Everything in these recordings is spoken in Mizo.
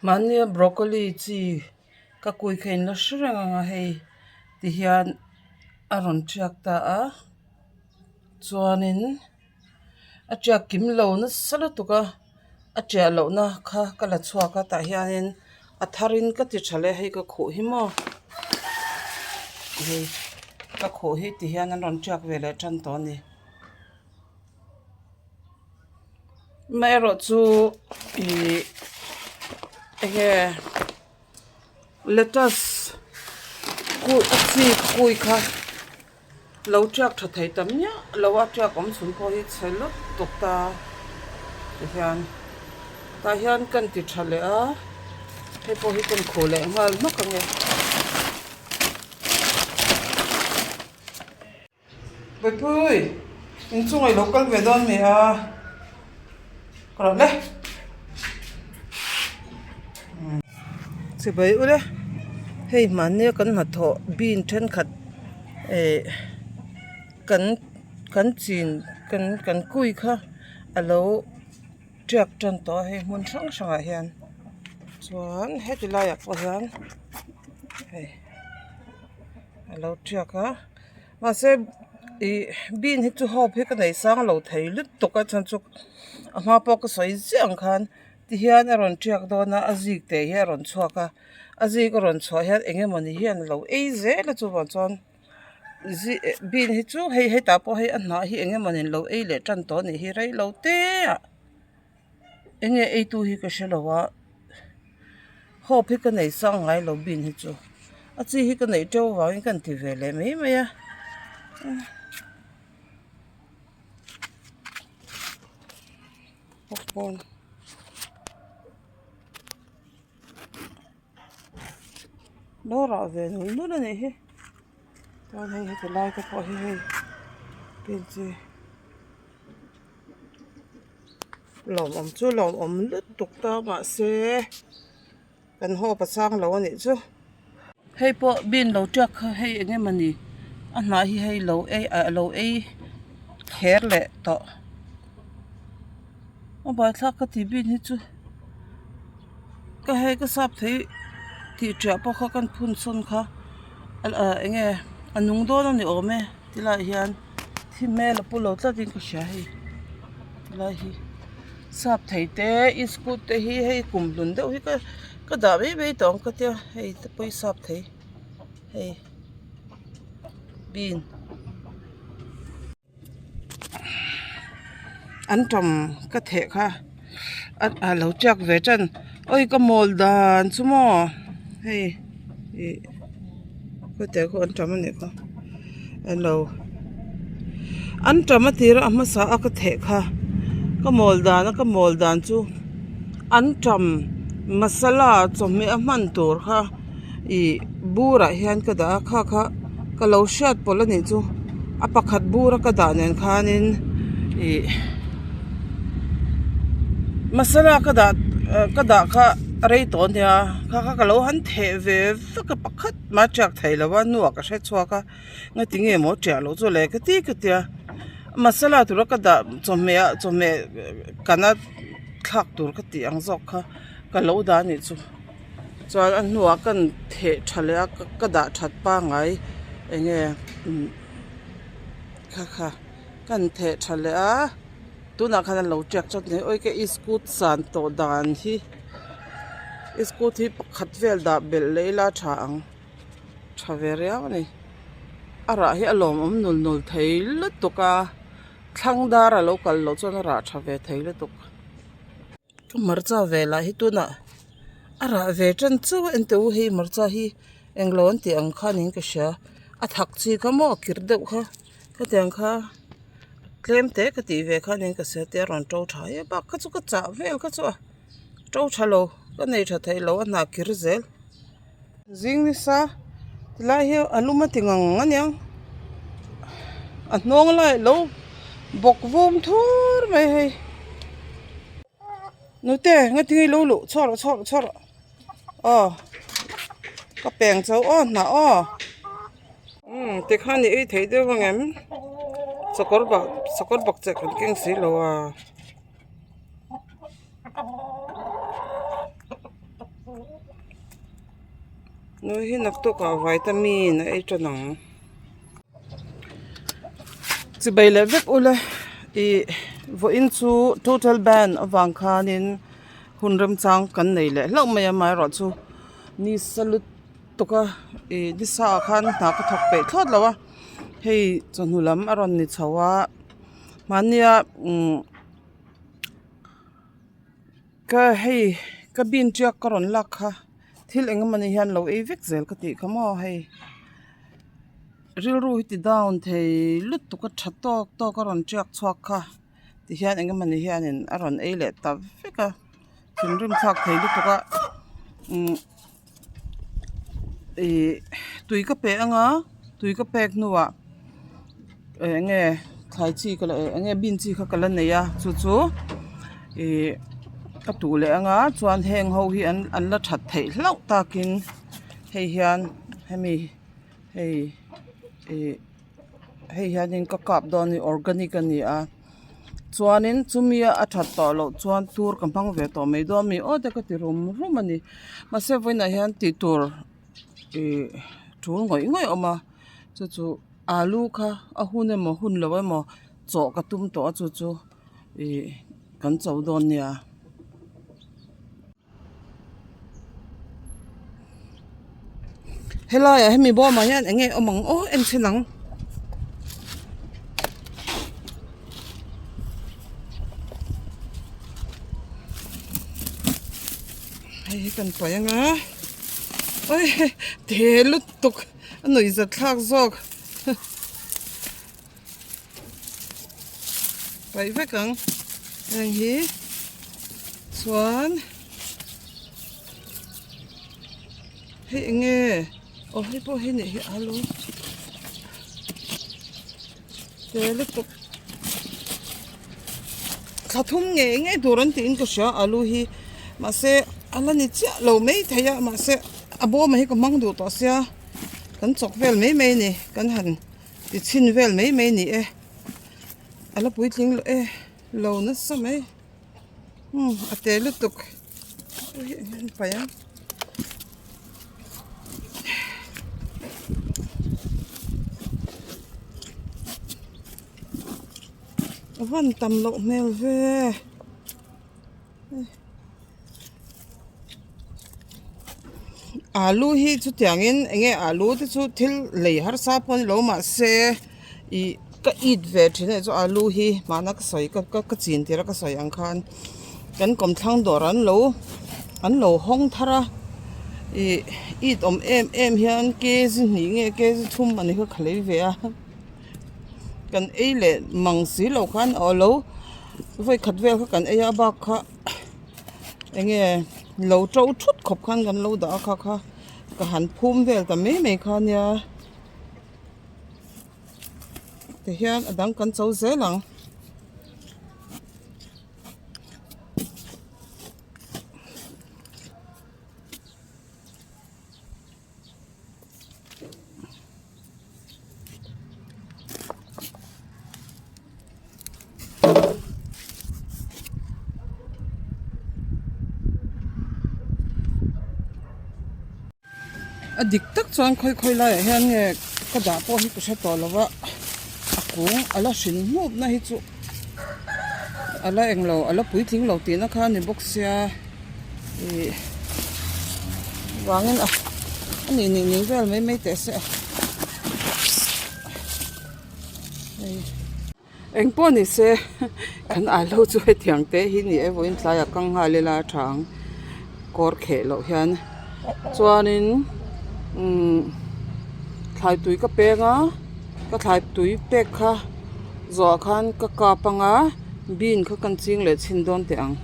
Mahnia broccoli chi ka kui kha in la hre reng ang a hei tihian a rawn tiak ta a chuanin a tiak kim lo nasa lutuk a a tiah lohna kha ka la chhuak a tah hianin a tharin ka ti tha leh a hei ka khuh hi maw hei ka khuh hi tihian an rawn tiak ve leh tan tawh a ni. Amaherawhchu ih enge lettuce kui a chi kui kha lo tiak tha thei ta miah lo a tiak awm chhun pawh hi chhe lutuk ta tihian tah hian kan ti tha leh a hei pawh hi kan khuh leh nghal hmak ang e. Bawipuii inchungah i lo kal ve dawn mi a ka rawh le chibai ule hei hmannia kan hnathawh bean thenkhat eh kan kan chin kan kan kui kha a lo tiak tan tawh a hei hmun hrang hrangah hian chuan heti laiah pawh hian hei a lo tiak a. Mahse ih bean hi chu hope hi ka nei sang lo thei lutuk a chhan chu a hma pawh ka sawi ziah ang khan tihian a rawn tiak dawn a a zik te hi a rawn chhuak a a zik a rawn chhuah hian eng emawni hian a lo ei zel a chuvang chuan bean hi chu hei hetah pawh hei a hnah hi eng emawni an lo ei leh tan tawh a nih hi rei lo te ah. Enge eitu hi ka hre lo a hope hi ka nei sang ngai lo bean hi chu a chi hi ka neih teuh avangin ka inti ve leh mai mai a popcorn lo rah ve nul nul a nih hi chuan hei heti lai te pawh hi hei bean chi. Lawmawm chu lawmawm lutuk ta mahse kan haw pa chang lo a nih chu. Hei pawh bean lo tiak kha hei eng emawni a hnah hi hei lo ei ah lo ei kher leh tawh a buaithlak ka ti bean hi chu ka hei ka sap thei tih tiah pawh kha kan phun sawn kha ah eng nge a nung dawn a ni awm e. Tilaiah hian thi hmel a pu lo tlatin ka hria hei tilai hi sap thei te iskut te hi hei kum hlun deuh hi ka ka dah mai mai tawh ang ka tia hei te pawh hi sap thei hei bean anṭam ka theh kha a lo tiak ve tan awi ka mawl dan chu maw hei ih khawte khu anṭam a nih kha alo anṭam a tir a a hmasa a ka theh kha ka mawl dan a ka mawl dan chu anṭam masala chawhmeh a hman tur kha ih burah hian ka dah a kha kha ka lo hriat pawlh a nih chu a pakhat bura ka dah nen khanin ih masala ka dah ka dah kha a rei tawh a nia kha kha ka lo han theh ve vek a pakhat mah a tiak thei lo a hnuah ka hre chhuak a ngati nge maw tiah loh chu le ka ti ka tia masala tura ka dah chawhmeh ah chawhmeh kana thlak tur ka tih ang zawk kha ka lo dah a nih chu. Chuan a hnuah kan theh tha leh a ka dah that pangngai eng nge kha kha kan theh tha leh a tunah khan an lo tiak chat mai awi ka iskut san tawh dan hi iskut hi pakhat vel dah belh leh ila tha ang tha ve riau a ni a rah hi a lawmawm nul nul thei lutuk a thlang dar a lo kal loh chuan a rah tha ve thei lutuk. Ka hmarcha ve lah hi tunah a rah ve tan chauh a enteh u hei hmarcha hi englo an tih ang khan in ka hria a thak chi kha maw a kir deuh kha khatiang kha tlem te ka tih ve khan in ka hria te a rawn to tha e bak kha chu ka chah vel kha chu a to tha lo ka nei tha thei lo a hnah kir zel. Zing nisa tilai hi a lum a ti ngang aniang a hnawng lai lo bawk vum thur mai hei nute ngatinge ilo luh chhuak rawh chhuak rawh chhuak rawh aw ka peng chho aw hnah aw umm tikhan i ei theih deuh ang em sakawr bak sakawr bak che kan keng si lo a. Nui hi naktukah vitamin a ei tan ang. Chibai leh vek ula ih vawiin chu total band avang khanin hun remchang kan nei leh hlauh mai a amaherawhchu ni sa lutuk a ih nisa ah khan hna ka thawk peih thlawt lo a hei chawhnu lam a rawn ni chho a mahnia umm. Ka hei ka bean tiak ka rawn lak kha thil eng emawni hian lo ei vek zel ka tih kha maw hei rilru hi ti down thei lutuk a tha tawk tawk a rawn tiak chhuak kha ti hian eng emawni hianin a rawn ei leh ta vek a thinrim thlak thei lutuk a umm ih tui ka pe anga tui ka pek hnuah eng nge thlai chi ka la eng nge bean chi kha ka la nei a chu chu ih ka tuh leh anga chuan heng ho hi an an la that theih hlauh takin hei hian hemi hei ih hei hianin ka kap dawn a ni organic a ni a chuanin chumi a that tawh loh chuan tur ka hmang ve tawh mai dawn mi aw te ka ti rum rum a ni mahse vawiinah hian tih tur ih tul ngawih ngawih a awm a chu chu alu kha a hun emaw hun lo emaw chawh ka tum tawh a chu chu ih kan cho dawn nia. Helaiah hemi bawmah hian eng nge awm ang aw en chhin ang. Hei hi kan paih ang a oi te lutuk a nuih zat thlak zawk paih vek ang heng hi chuan hei eng nge aw hei pawh hi nih hi alu te lutuk thla thum ngei ngei tur an tiin ka hria alu hi mahse a la ni chiah lo mai thei a mahse a bawm ah hi ka hmang duh tawh sia kan chawk vel mai mai a ni kan han ti chhin vel mai mai a ni e a la puitling lo e lo nasa mai umm a te lutuk paih a. A van tam loh hmel ve alu hi chutiangin eng nge alu te chu thil lei harsa pawh a ni lo mahse ih ka it ve thin a nih chu alu hi hmana ka sawi ka ka chin tir a ka sawi ang khan kan kawmthlang dawr an lo an lo hawng thar a ih it awm em em hian kg hnih nge kg thum a ni kha ka lei ve a kan ei leh mang si lo khan aw lo vawi khat vel kha kan ei a bak kha eng nge lo to thut khawp khan kan lo dah a kha kha ka han phum vel ta mai mai kha nia. Tihian a dang kan cho zel ang. A dik tak chuan khawi khawi laiah hian nge ka dah pawh hi ka hre tawh lo va a kung a la hrin hmup na hi chu a la englo a la puitling lo tihna kha a ni bawk sia ih vangin a a nih nih nih vel mai mai teh se a hei. Eng pawh ni se kan alu chu hetiang te hi ni e vawiin tlaiah kang nghal ila a tha ang kawr kheh loh hian chuanin umm thlai tui ka peng a ka thlai tui pek kha zawhah khan ka kap anga bean kha kan ching leh chhin dawn teh ang.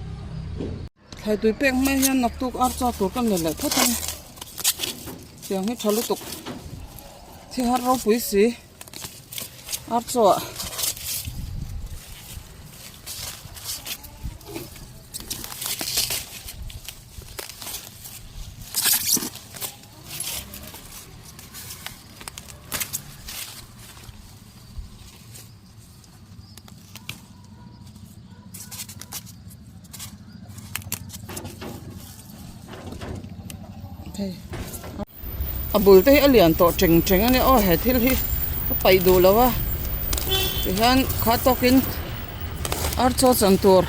Thlai tui pek hmai hian naktuk ar chaw tur ka nei leh phawt a ni tiang hi tha lutuk thi har ropui si. Ar chaw ah hei. A bul te hi a lian tawh teng teng a nia aw he thil hi a paih duh lo a tihian kha tawkin ar chaw chan tur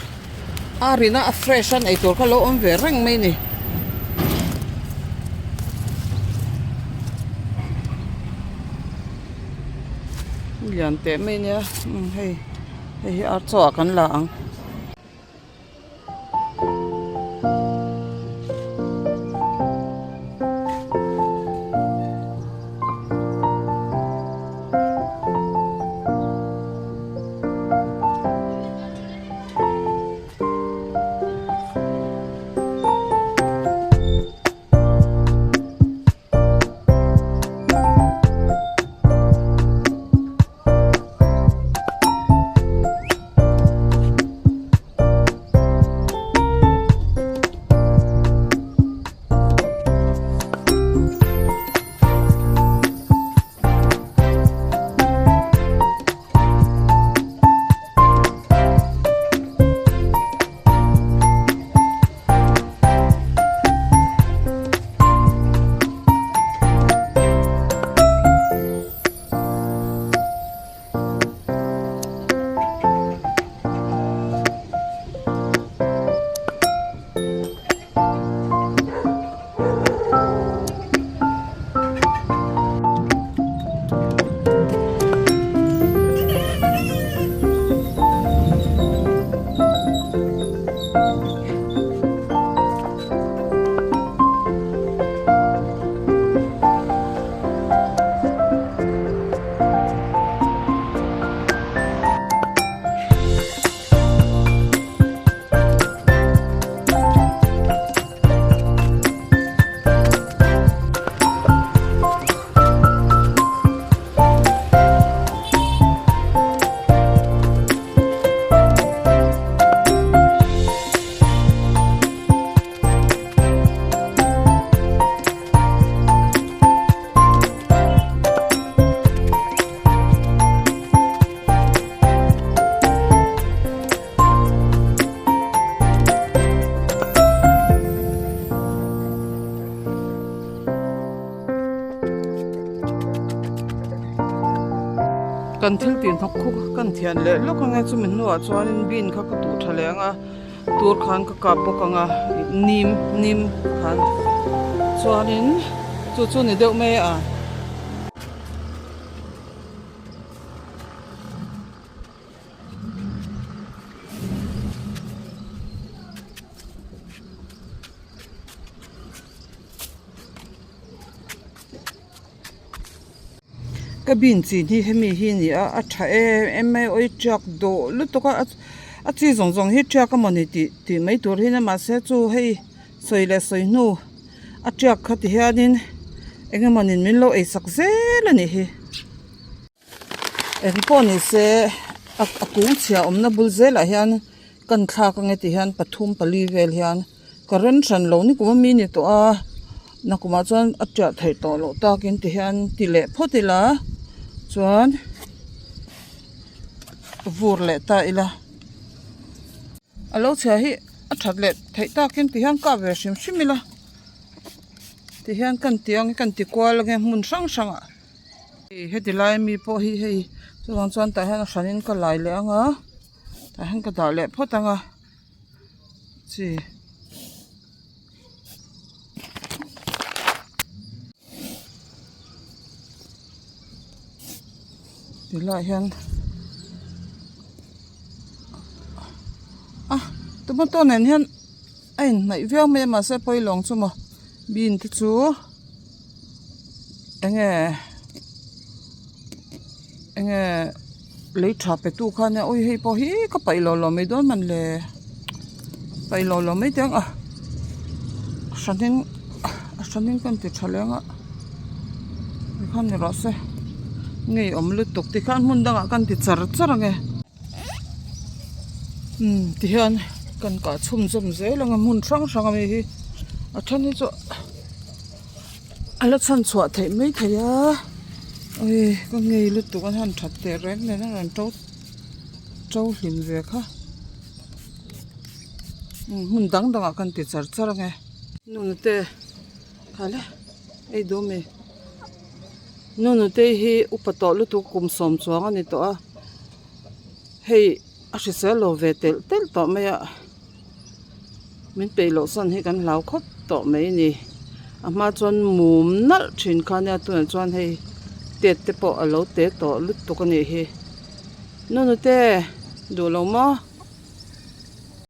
ar ina a fresh a nei tur kha lo awm ve reng mai a ni. Lian teh mai nia hei hei hi ar chaw ah kan la ang. Kan thil tih hnawk khuk kan thian leh lawk ang e chumi hnuah chuanin bean kha ka tuh tha leh ang a tur khan ka kap bawk ang a nim nim khan chuanin chu chu ni deuh mai a. Ka bean chin hi hemi hi a ni a a tha em em mai a awi tiak dawh lutuk a a chi zawng zawng hi tiak amawni tih tih mai tur hi a nia mahse chu hei sawi leh sawi hnu a tiak kha ti hianin eng emawni min lo ei sak zel a nih hi. Eng pawh ni se a kung chhia awmna bul zelah hian kan thlak ange ti hian pathum pali vel hian ka ren hran lo ni kum ami ni tawh a nakumah chuan a tiah theih tawh loh takin ti hian ti leh phawt ila chuan vur leh ta ila a lo chhia hi a that leh theih takin ti hian kap ve hrim hrim ila ti hian kan ti ang kan ti kual ange hmun hrang hrangah. Heti lai ami pawh hi hei chuvang chuan tah hian a hranin ka lai leh ang a tah hian ka dah leh phawt ang a chi. Ti laiah hian a tomato nen hian a inhnaih viau mai a mahse pawilawng chu maw bean te chu. Enge enge lei tha pe tu kha nia awi hei pawh hi ka paih lo lo mai dawn man le paih lo lo mai teh ang a hranin a hranin ka inti tha leng a tikhan ni rawh se ngei awm lutuk tikhan hmun dangah ka inti char char ang e umm tihian kan kah chhunzawm zel ang a hmun hrang hrang ami hi a then hi chu. A la chhan chhuah theih mai thei a ui ka ngei lutuk an han that teh reng nen a rawn to to hlim ve kha hmun dang dangah khan ti char char ang e nute kha le ei duh ami. Nunutei hi upa tawh lutuk kum sawm chuang a ni tawh a hei a hrisel lo ve telh telh tawh mai a min peih loh san hi kan hlau khawp tawh mai a ni a hma chuan mum nalh thin kha ania tunah chuan hei tet te pawh a lo te tawh lutuk a nih hi nunute duh lo maw.